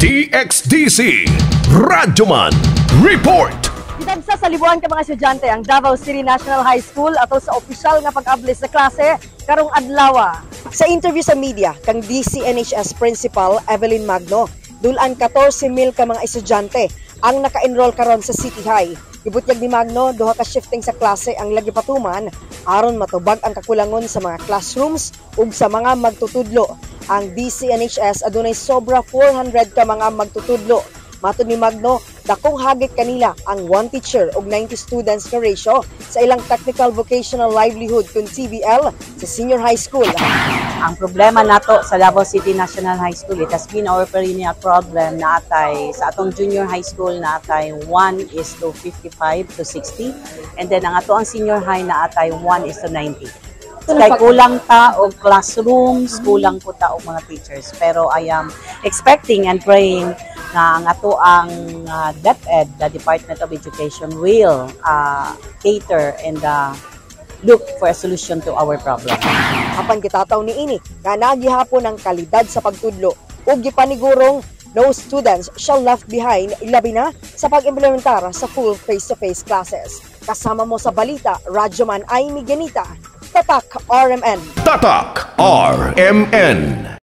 DXDC Radyoman Report. Gidagsa sa libuan ka mga estudyante ang Davao City National High School atol sa opisyal nga pag-abli sa klase karong adlaw. Sa interview sa media kang DCNHS Principal Evelyn Magno, dulan 14,000 ka mga estudyante ang naka-enroll karon sa City High. Gibutyag ni Magno, duha ka shifting sa klase ang lagi patuman aron matubag ang kakulangon sa mga classrooms ug sa mga magtutudlo. Ang DCNHS adunay sobra 400 ka mga magtutudlo. Matod ni Magno, dakong hagit kanila ang 1 teacher ug 90 students nga ratio sa ilang Technical Vocational Livelihood kun TVL sa senior high school. Ang problema nato sa Davao City National High School, it has been our perennial problem na atay sa atong junior high school na atay 1 is to 55 to 60, and then ang ato ang senior high na atay 1 is to 90. Kay kulang ta og classrooms, kulang po ta og mga teachers. Pero I am expecting and praying na ang ato ang DepEd, the Department of Education, will cater and look for a solution to our problem. Apan gitataw niini nga nagihapon ang kalidad sa pagtudlo ug gipanigurong no students shall left behind, labi na sa pag-implementar sa full face-to-face classes. Kasama mo sa balita, Radyoman Amy Ganita, Tatak RMN. Tatak RMN.